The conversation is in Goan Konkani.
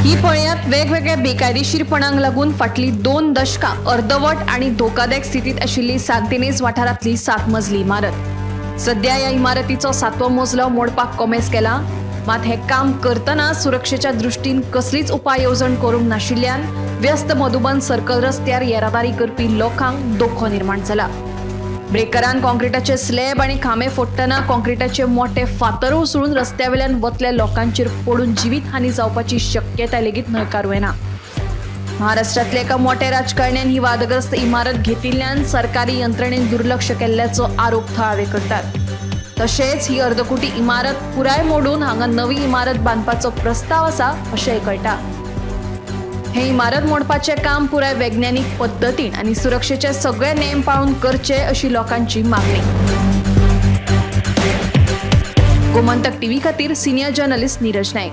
ही पळयात वेगवेगळ्या बेकायदेशीरपणांक लागून फाटली 2 दशकां अर्दवट आनी धोकादायक स्थितींत आशिल्ली सांतिनेज वाठारांतली 7 मजली इमारत. सध्या ह्या इमारतीचो 7वो मजलो मोडपाक कोमेस केला. मात हे काम करतना सुरक्षेच्या दृश्टीन कसलीच उपाय येवजण करूंक नाशिल्ल्यान व्यस्त मधुबन सर्कल रस्त्यार येरादारी करपी लोकांक धोको निर्माण जाला. ब्रेकरान कॉन्क्रिटाचे स्लॅब आनी खांबे फोडटना कॉन्क्रिटाचे मोठे फातर उसळून रस्त्यावेल्यान वतल्या लोकांचेर पडून जिवीत हानी जावपाची शक्यताय लेगीत न्हयकारूं येना. महाराष्ट्रांतल्या एका मोठ्या राजकारण्यान ही वादग्रस्त इमारत घेतिल्ल्यान सरकारी यंत्रणेन दुर्लक्ष केल्ल्याचो आरोप थळावे करतात. तशेंच ही अर्दकुटी इमारत पुराय मोडून हांगा नवी इमारत बांदपाचो प्रस्ताव आसा अशेंय कळटा. हे इमारत मोडपाचें काम पुराय वैज्ञानिक पद्दतीन आनी सुरक्षेचे सगळे नेम पाळून करचे अशी लोकांची मागणी. गोमंतक टीव्ही खातीर सिनियर जर्नलिस्ट नीरज नायक.